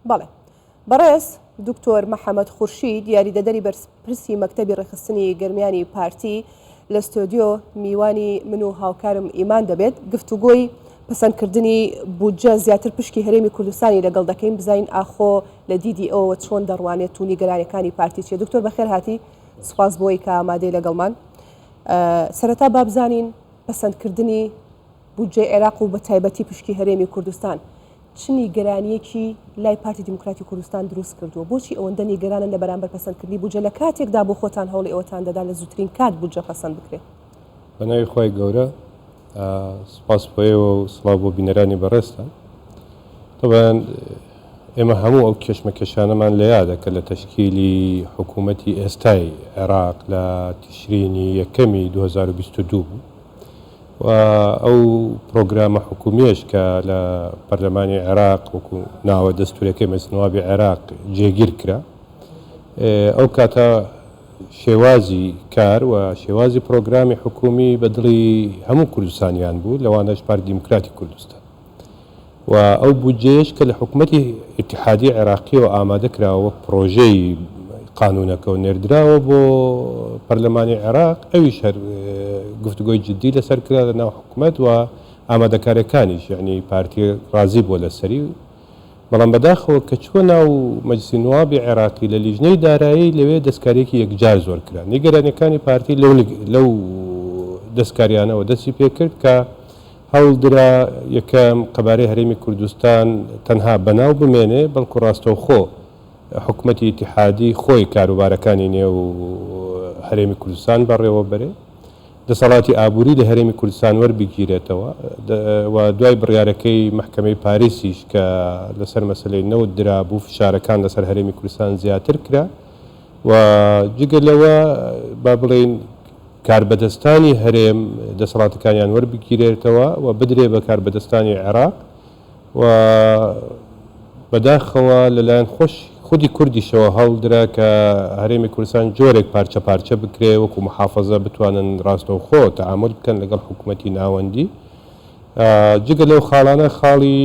بەڵێ. بەڕێز دکتۆر محەمەد خورشید یاریدەدەری بەرپرسی مەکتەبی ڕێکخستنی گەرمیانی پارتی لە ستۆدیۆ میوانی من و هاوکارم ئیمان دەبێت گفتوگۆی پەسەندکردنی بودجە زیاتر پشکی هەرێمی کوردستانی لەگەڵ دەکەین بزانین ئاخۆ لە دیدی ئەوەوە چۆن دەڕوانێت و نیگەرانیەکانی پارتی چیە دکتۆر بەخێر هاتی سوپاس بۆی کە ئامادەی لەگەڵمان سەرەتا با بزانین پەسەندکردنی بودجەی عێراق و بەتایبەتی پشکی هەرێمی کوردستان چ نیگەرانییەکی لای پارتی دیموکراتی کوردستان دروست کردووە؟ بۆچی ئەوەندە نیگەرانن لە بەرامبەر پەسەندکردنی بودجە لە کاتێکدا بۆ خۆتان هەوڵی ئەوەتان دەدا لە زووترین کات بودجە پەسەند بکرێت؟ بە ناوی خوای گەورە سوپاس بۆ ئێوە و سڵاو بۆ بینەرانی بەڕێزتان. تەبعەن ئێمە هەموو ئەو کێشمەکێشانەمان لە یادە کە لە تەشکیلی حکوومەتی ئێستای عێراق لە تشرینی یەکەمی 2022 بوو. و ئەو پرۆگرامە حکومیەش کە لە پەرلەمانی عێراق وەکو ناوە دەستورەکەی مەجلس نوابی عێراق جێگیر کرا ئەو کاتە شێوازی کار و شێوازی پرۆگرامی حکومی بە دڵی هەموو کوردستانیان بوو لەوانەش پارتی دیموکراتی کوردستان. و ئەو بودجەیەش کە لە حکومەتی ئیتیحادی عێراقیەوە ئامادە کراوە وەک پڕۆژەی قانونەکە و نێردراوە بۆ پەرلەمانی عێراق ئەویش هەر گفتوگۆی جدی لەسەر کرا لە ناو حکومەت و ئامادەکاریەکانیش یەعنی پارتی ڕازی بووە لەسەری بەڵام بەداخەوە کە چووە ناو مەجلسی نوابی عێراقی لە لیژنەی دارایی لەوێ دەستکاریەکی یەکجار زۆر کرا نیگەرانیەکانی پارتی لەو لەو دەستکاریانەوە دەستی پێکرد کە هەوڵدرا یەکەم قەبارەی هەرێمی کوردستان تەنها بەناو بمێنێ، بەڵکو ڕاستەوخۆ حکومەتی ئیتیحادی خۆی کاروبارەکانی نێو هەرێمی کوردستان بەڕێوەبەرێ، دەسەڵاتی ئابووری لە هەرێمی کوردستان وەربگیرێتەوە و دوای بڕیارەکەی مەحکەمەی پاریسیش کە لەسەر مەسەلەی نەوت درابوو، فشارەکان لەسەر هەرێمی کوردستان زیاتر کرا و جگە لەوە با بڵێین کاربەدەستانی هەرێم دەسەڵاتەکانیان وەربگیرێتەوە و بدرێ بە کاربەدەستانی عێراق و بەداخەوە لەلایەن خۆش خودی کوردیشەوە هەوڵدرا کە هەرێمی کوردستان جۆرێک پارچە پارچە بکرێ وەکو محافەزە بتوانن ڕاستەوخۆ تەعامول بکەن لەگەڵ حکوومەتی ناوەندی. جگە لەو خاڵانە خاڵی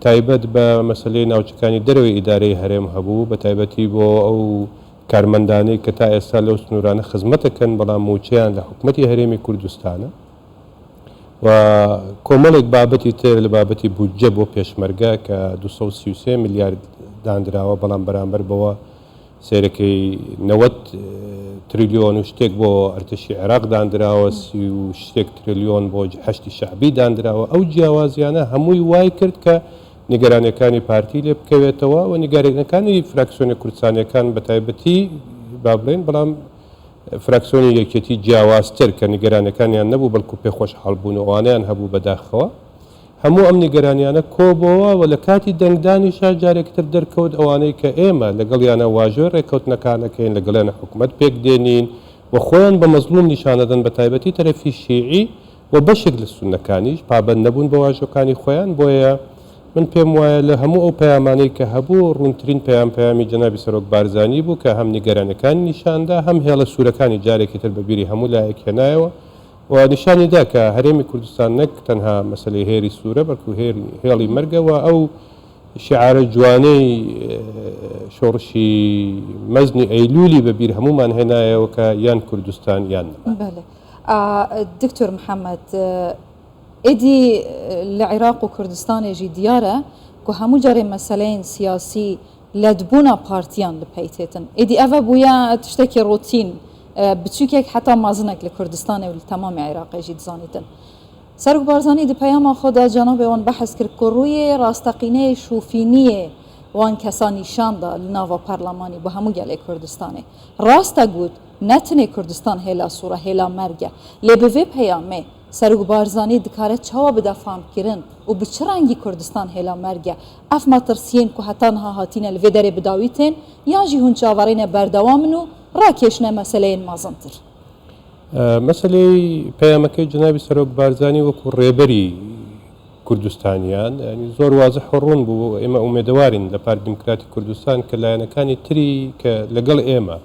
تایبەت بە مەسەلەی ناوچەکانی دەرەوەی ئیدارەی هەرێم هەبوو بەتایبەتی بۆ ئەو کارمەندانەی کە تا ئێستا لەو سنوورانە خزمەت دەکەن، بەڵام مووچەیان لە حکومەتی هەرێمی کوردستانە و کۆمەڵێک بابەتی تر لە بابەتی بودجە بۆ پێشمەرگە کە 233 ملیار دانراوە، بەڵام بەرامبەر بەوە سەیرەکەی 90 تریلیۆن و شتێک بۆ ئەرتەشی عێراق دانراوە، سی و شتێک تریلیۆن بۆ حەشدی شەعبی دانراوە. ئەو جیاوازیانە هەمووی وای کرد کە نیگەرانیەکانی پارتی لێ بکەوێتەوە و نیگەرانیەکانی فراکسیۆنە کوردستانیەکان بە تایبەتی با بڵێین بەڵام فراکسیۆنی یەکێتی جیاوازتر کە نیگەرانیەکانیان نەبوو بەڵکو پێ خۆشحاڵ بوون و ئەوانەیان هەبوو بەداخەوە هەموو ئەم نیگەرانیانە کۆبۆوە و لە کاتی دەنگدانیشا جارێکتر دەرکەوت ئەوانەی کە ئێمە لەگەڵیانە واژۆی ڕێککەوتنەکانەکەین لەگەڵیانە حکومەت پێک دێنین و خۆیان بە مەزڵوم نیشانەدەن بە تایبەتی تەرەفی شیعی و بەشێک لە سوننەکانیش پابەند نەبوون بە واژۆکانی خۆیان، بۆیە من پێم وایە لە هەموو ئەو پەیامانەی کە هەبوو ڕوونترین پەیام پەیامی جەنابی سەرۆک بارزانی بوو کە هەم نیگەرانیەکانی نیشان دا هەم هێڵە سوورەکانی جارێکی تر بە بیری هەموو لایەک هێنایەوە و نیشانی دا کە هەرێمی کوردستان نەک تەنها مەسەلەی هێری سوورە بەڵکو هێڵی مەرگە و ئەو شیعارە جوانەی شۆڕشی مەزنی ئەیلوولی بە بیر هەموومان هێنایەوە کە یان کوردستان یان نەمان. بەلێ. دکتۆر محەمەد، ئێدی لە عیراق و کوردستانێ ژی دیارە کو هەموو جارێ مەسەلەیên سیاسی لەدبوونا پارتیان li pey têtin. Êdî ev bûye tiştekî rûtîn, biçûkek heta mezinek li Kurdistanê û li temamê Iraqê jî dizanîtin. Serok Barzanî di peyama xwe de cenabê wan behs kir ku rûyê rasteqîneyê şofîniyê wan kesa nîşan da li nava perlemanî bo hemû gelê Kurdistanê. Rast e got, Ne tenê Kurdistan hêla sor e, hêla merg e. Lê bi vê peyamê Serok Barzanî dikare çawa bide famkirin û bi çi rengî Kurdistan hêla merg e? Ev metirsiyên ku heta niha hatîne li vê derê bi dawî tên yan jî hûn çaverê ne berdewam in û rakêşine meseleyên mezintir? Meseleyê peyamekey cenabî Serok Barzanî wekû rêberî کوردستانیان یانی زۆر وازح و ڕوون بوو ئێمە ئومێدەوارین لە پارتی دیموکراتی کوردستان کە لایەنەکانی تری کە لەگەڵ ئێمە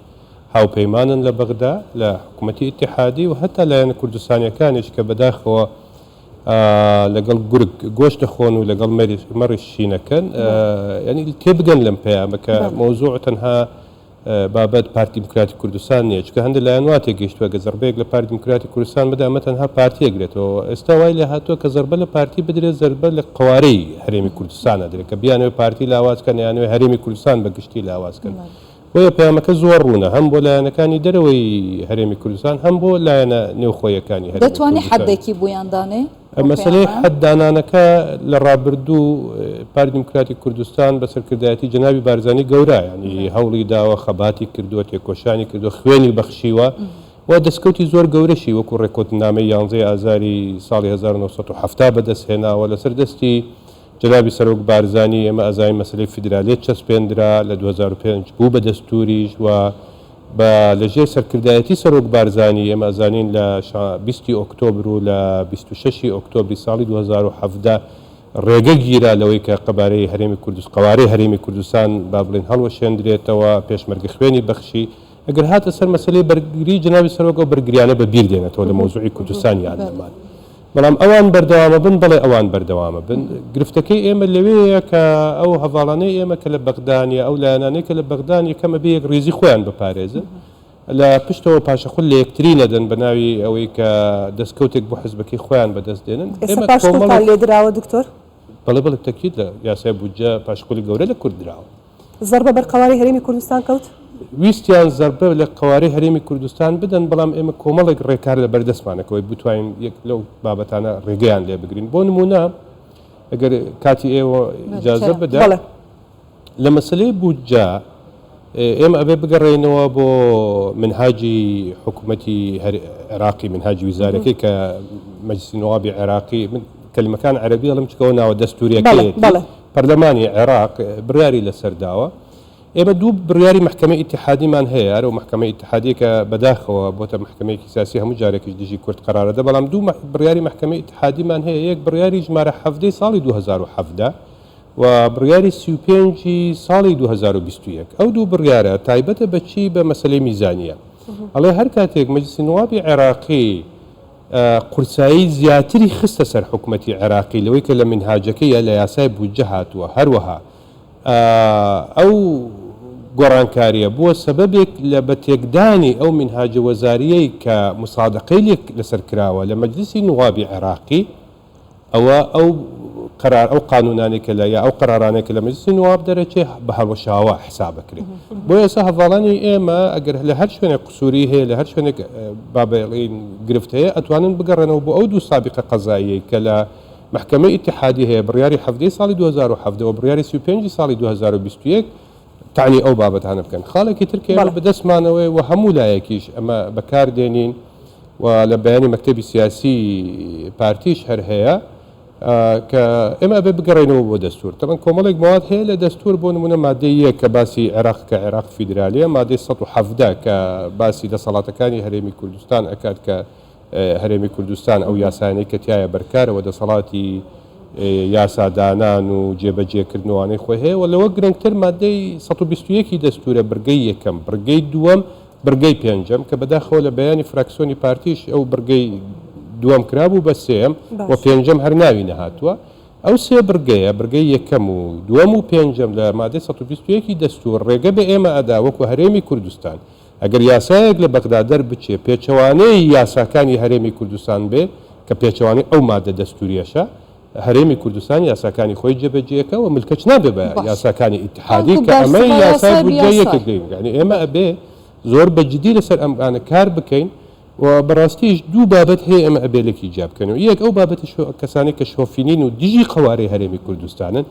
هاوپەیمانن لە بەغدا لە حکوومەتی ئیتیحادی و هەتا لایەنە کوردستانیەکانیش کە بەداخەوە. لەگەڵ گورگ گۆشت دەخۆن و لەگەڵ مەڕیش شینەکەن یانی تێبگەن لەم پەیامە کە مەوزوع تەنها بابەت پارتی دیموکراتی کوردستان نییە چونکە هەندێک لایەن وا تێگەیشتووە گە زەربەیەک لە پارتی دیموکراتی کوردستان بدە ئەمە تەنها پارتی ئەگرێتەوە ئێستا وای لێ هاتووە کە زەربە لە پارتی بدرێت زەربە لە قەوارەی هەرێمی کوردستان ئەدرێت کە بیانەوێت پارتی لاواز کەن یانەوێت هەرێمی کوردستان بە گشتی لاواز کەن بۆیە پەیامەکە زۆر ڕوونە هەم بۆ لایەنەکانی دەرەوەی هەرێمی کوردستان هەم بۆ لایەنە نێوخۆیەکانی هەرێمی دەتوانی کوردستان. حەدێکی بۆیان دانێ بۆ مەسەلەی پەیامە؟ حەد دانانەکە لە ڕابردوو پارتی دیموکراتی کوردستان بە سەرکردایەتی جەنابی بارزانی گەورە یانی هەوڵی داوە، خەباتی کردووە، تێکۆشانی کردووە، خوێنی بەخشیوە و دەستکەوتی زۆر گەورەشی وەکوو ڕێککەوتننامەی یانزەی ئازاری ساڵی 1970 بەدەست هێناوە لەسەر دەستی جەنابی سەرۆک بارزانی، ئێمە ئەزانین مەسەلەی فیدرالیەت چەسپێندرا، لە 2005 بوو بە دەستووریش و بە لە ژێر سەرکردایەتی سەرۆک بارزانی ئێمە ئەزانین لە 20 ی ئۆکتۆبر و لە 26 ی ئۆکتۆبری ساڵی 2017 ڕێگە گیرا لەوەی کە قەبارەی هەرێمی کوردست قەوارەی هەرێمی کوردستان با بڵێین هەڵوەشێندرێتەوە، پێشمەرگە خوێنی بەخشی. ئەگەر هاتە سەر مەسەلەی بەرگری جەنابی سەرۆک ئەو بەرگریانە بە بیر دێنێتەوە لە مەوزوعی کوردستان یان نەمان. بەڵام ئەوان بەردەوامەبن؟ بەڵێ ئەوان بەردەوامەبن. گرفتەکەی ئێمە لەوێیە کە ئەو هەڤاڵانەی ئێمە کە لە بەغدان یا ئەو لایەنانەی کە لە بەغدان یەکەم ئەبێ یەکڕیزی خۆیان بپارێزن، لە پشتەوە پاشەخول لە یەکتری نەدەن بە ناوی ئەوەی کە دەستکەوتێک بۆ حزبەکەی خۆیان بەدەست دێنن. ئێستا ئێمە پاشخولتان کۆمەڵێک. لێ دراوە دکتۆر؟ بەڵێ بەڵێ تەکید لە یاسای بودجە پاشخولی گەورە لە کورد دراوە. زەربە بەر قەوارەی هەرێمی کوردستان کەوت؟ ویستیان زەربە لە قەوارەی هەرێمی کوردستان بدەن، بەڵام ئێمە کۆمەڵێک ڕێکار لە بەردەستمانە کە بتوانین یەک لەو بابەتانە ڕێگەیان لێ بگرین. بۆ نموونە ئەگەر کاتی ئێوە ئیجازە بدە، لە مەسەلەی بودجە ئێمە ئەبێ بگەڕێینەوە بۆ منهاجی حکوومەتی عێراقی، منهاجی ویزارەکەی کە مەجلسی نوابی عێراقی، من کەلیمەکان عەرەبی ئەڵێم چونکە ئەوە ناوە دەستوورییەکەیەتی، پەرلەمانی عێراق بڕیاری لەسەر داوە. ئێمە دوو بڕیاری مەحکەمەی ئیتیحادیمان هەیە، هەر ئەو مەحکەمەی ئیتیحادیە کە بەداخەوە بۆتە مەحکەمەیەکی سیاسی هەموو جارێکیش دژی کورد قەرارەدە، بەڵام دوو بڕیاری مەحکەمەی ئیتیحادیمان هەیە، یەک بڕیاری ژمارە حەڤدەی ساڵی 2017 و بڕیاری 35 ی ساڵی 2021. ئەو دوو بڕیارە تایبەتە بە چی؟ بە مەسەلەی میزانیە. ئەڵێ هەر کاتێک مەجلسی نوابی عێراقی قورسایی زیاتری خستە سەر حکومەتی عێراقی لەوەی کە لە مینهاجەکەی یا لە یاسای بودجە هاتووە، هەروەها ئەو گۆڕانکارییە بووە سەبەبێک لە بە تێکدانی ئەو مینهاجە وەزارییەی کە موسادەقەی لێ لەسەر کراوە لە مەجلیسی نوابی عێراقی. ئەوە ئەو قەرار ئەو قانوونانەی کە لە یا ئەو قەرارانەی کە لە مەجلیسی نواب دەرەچێ بە هەڵوەشاوە حساب ئەکرێ. بۆیە ئێستا هەڤاڵانی ئێمە ئەگەر لە هەر شوێنێک قسووری هەیە لە هەر شوێنێک با بڵێین گرفت هەیە ئەتوانن بگەڕێنەوە بۆ ئەو دوو سابیقە قەزاییەی کە لە مەحکەمەی ئیتیحادی هەیە بڕیاری حەڤدەی ساڵی 2017 و بڕیاری 35 ی ساڵی 2021 تەعنی ئەو بابەتانە بکەن. خاڵێکی تر کە ئێمە بەدەستمانەوەیە و هەموو لایەکیش ئەمە بەکار دێنین و لە بەیانی مەکتەبی سیاسی پارتیش هەر هەیە کە ئێمە ئەبێ بگەڕێینەوە بۆ دەستوور. تەبعەن کۆمەڵێک مەواد هەیە لە دەستوور بۆ نموونە مادەی یەک کە باسی عێراق کە عێراق فیدرالیە، مادەی 117 کە باسی دەسەڵاتەکانی هەرێمی کوردستان ئەکات کە هەرێمی کوردستان ئەو یاسایانەی کە تیایا بەرکارە و دەسەڵاتی یاسادانان و جێبەجێکردن و ئەوانەی خۆی هەیە و لەوە گرنگتر مادەی 121 ی دەستوورە بڕگەی یەکەم، بڕگەی دووەم، بڕگەی پێنجەم کە بەداخەوە لە بەیانی فراکسیۆنی پارتیش ئەو بڕگەی دووەم کرابوو بە سێیەم و پێنجەم هەر ناوی نەهاتووە. ئەو سێ بڕگەیە، بڕگەی یەکەم و دووەم و پێنجەم لە مادەی 121 ی دەستوور ڕێگە بە ئێمە ئەدا وەکو هەرێمی کوردستان ئەگەر یاسایەک لە بەغدا دەربچێ پێچەوانەی یاساکانی هەرێمی کوردستان بێ، کە پێچەوانەی ئەو مادە دەستووریەشە، هەرێمی کوردستان یاساکانی خۆی جێبەجێکا و ملکەچ نابێ بە یاساکانی ئیتحادی کە ئەمەی یاسای بودجە یەکێک لەوین. یانی ئێمە ئەبێ زۆر بە جدی لەسەر ئەم ئانە کار بکەین و بەڕاستیش دوو بابەت هەیە ئێمە ئەبێ لێکی جیا بکەینەوە. یەک ئەو بابەتی کەسانەی کە شۆفینین و دژی قەوارەی هەرێمی کوردستانن.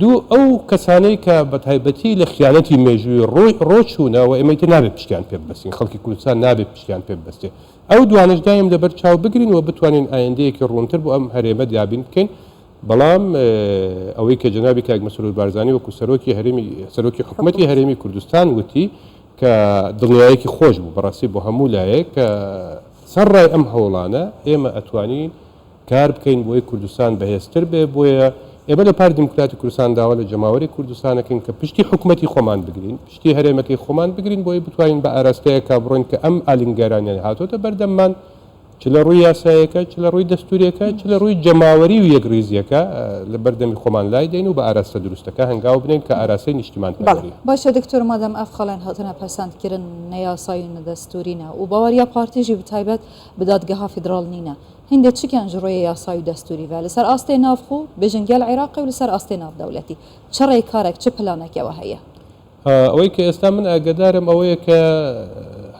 دوو ئەو کەسانەی کە بە تایبەتی لە خیانەتی مێژووی ڕۆی ڕۆچوونە و ئێمە ئیتر نابێ پشتیان پێ ببەستین، خەڵکی کوردستان نابێ پشتیان پێ ببەستێ. ئەو دوانەش دایم لەبەر چاو بگرین و بتوانین ئایندەیەکی ڕوونتر بۆ ئەم هەرێمە دابین بکەین. بەڵام ئەوەی کە جەنابی کاک مەسرور بارزانی وەکوو سەرۆکی هەرێمی سەرۆکی حکوومەتی هەرێمی کوردستان وتی کە دڵنیایەکی خۆش بوو بەڕاستی بۆ هەموو لایەک کە سەرڕای ئەم هەوڵانە ئێمە ئەتوانین کار بکەین بۆی کوردستان بەهێزتر بێ، بۆیە ئێمە لە پارتی دیموکراتی کوردستان داوا لە جەماوەری کوردستان ئەکەین کە پشتی حکومەتی خۆمان بگرین، پشتی هەرێمەکەی خۆمان بگرین بۆی بتوانین بە ئاراستەیەکا بڕۆین کە ئەم ئالنگەرانیانە هاتۆتە بەردەممان. چ لە ڕووی یاسایەکە، چ لە ڕووی دەستووریەکە، چ لە ڕووی جەماوەری و یەکڕیزیەکە لە بەردەمی خۆمان لای دەین و بە ئاراستە دروستەکە هەنگاو بنێین کە ئاراستەی نیشتیمانپەروەریە. باشە دکتۆر مادەم ئەڤ خاڵێن هاتنە پەسەند کرن نە یاسایی و نە دەستووری نە و باوەریا پارتی ژی بتایبەت bi dadgeha federal nîne. Hîndê çi ken ji rûyê yasayî û destûrî ve li ser astê navxwe, bêjin gel Iraqê û li ser astê navdewletî çi rêkarek, çi planeke we heye? ئەوەی کە ئێستا من ئاگەدارم ئەوەیە کە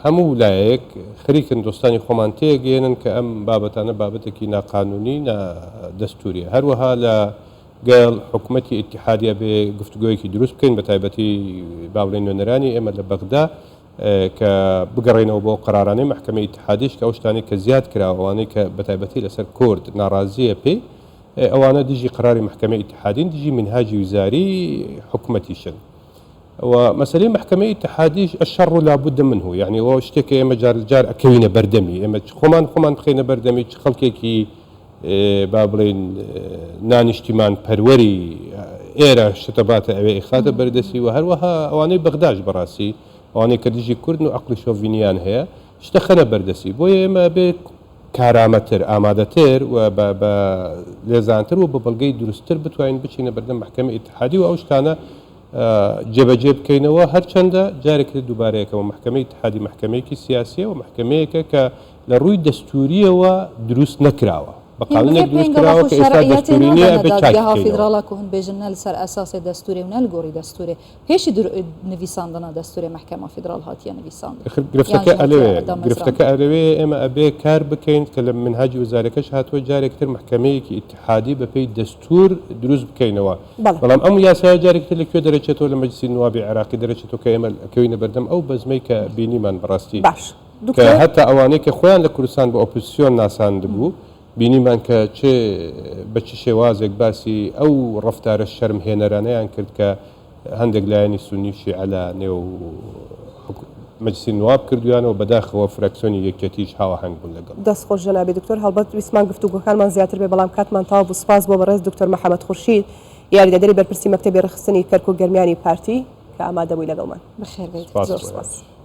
هەموو لایەک خەریکن دۆستانی خۆمان تێگەیەنن کە ئەم بابەتانە بابەتێکی ناقانونی نا دەستوریە. هەروەها لە گەڵ حکومەتی ئیتیحادی ئەبێ گفتوگۆیەکی دروست بکەین بە تایبەتی با بڵێین نوێنەرانی ئێمە لە بەغدا کە بگەڕێینەوە بۆ ئەو قەرارانەی مەحکەمەی ئیتیحادیش کە ئەو شتانەی کە زیاد کراوە ئەوانەی کە بە تایبەتی لەسەر کورد ناڕازیە پێی ئەوانە دژی قەراری مەحکەمەی ئیتیحادین دژی مینهاجی وزاری حکومەتیشن و مەسەلەی مەحکەمەی ئیتیحادیش الشر لا بد منه یعنی ئەوە شتێکە ئێمە جار جار ئەکەوینە بەردەمی ئێمە چ خۆمان خۆمان بخەینە بەردەمی چ خەڵکێکی با بڵێین نانیشتیمان پەروەری ئێرە شتە باتە ئەوێ ئیخاتە بەردەسی و هەروەها ئەوانەی بەغداش بەڕاستی ئەوانەی کە دژی کوردن و عەقڵی شۆڤینیان هەیە شتە خەنە بەردەسی بۆیە ئێمە ئەبێ کارامەتر، ئامادەتر و بە بە لێزانتر و بە بەڵگەی دروستتر بتوانین بچینە بەردەم مەحکەمەی ئیتحادی و ئەو شتانە جێبەجێ بکەینەوە، هەرچەندە جارێکی تر دووبارەیەکەمەوە مەحکەمەی ئیتحادی مەحکەمەیەکی سیاسیە و مەحکەمەیەکە کە لە ڕووی دەستوورییەوە دروست نەکراوە، بە قانوونێک دروست کراوە کە ئێستا دەستووری نییە ئەبێ چاکی بکەینەوە. پێشی نڤیساندنا دەستورێ مەحکەمە فیدراڵ هاتیە نڤیساندن ئەخر گرفتەکە ئەلەوێ گرفتەکە ئەلەوێ ئێمە ئەبێ کار بکەین کە لە منهاجی وزارەکەش هاتووە جارێک تر مەحکەمەیەکی ئیتیحادی بە پێی دەستور دروست بکەینەوە بەڵام ئەم یاسایە جارێک تر لە کوێ دەرەچێتەوە لە مەجلسی نوابی عێراقی دەرەچێتەوە کە ئێمە ئەکەوینە بەردەم ئەو بەزمەی کە بینیمان بەڕاستی باش کە دکتۆر هەتا ئەوانەی کە خۆیان لە کوردستان بە ئۆپۆزسیۆن ناساندبوو بینیمان کە چ بە چ شێوازێک باسی ئەو ڕەفتارە شەرمهێنەرانەیان کرد کە هەندێک لایەنی سوننی و شیعە لە نێو مەجلسی نواب کردویانە و بەداخەوە فراکسیۆنی یەکێتیش هاوئاهەنگ بوون لەگەڵ. دەست خۆش جەنابی دکتۆر، هەڵبەت ویستمان گفتوگۆکانمان زیاتر بێ بەڵام کاتمان تەواو بوو، سوپاس بۆ بەڕێز دکتۆر محەمەد خورشید یاریدەدەری بەرپرسی مەکتەبی ڕێکخستنی کەرکوک گەرمیانی پارتی کە ئامادەبووی لەگەڵمان. بەخێر بێیت. سوپاس زۆر بۆ سوپاس. ئێوەش.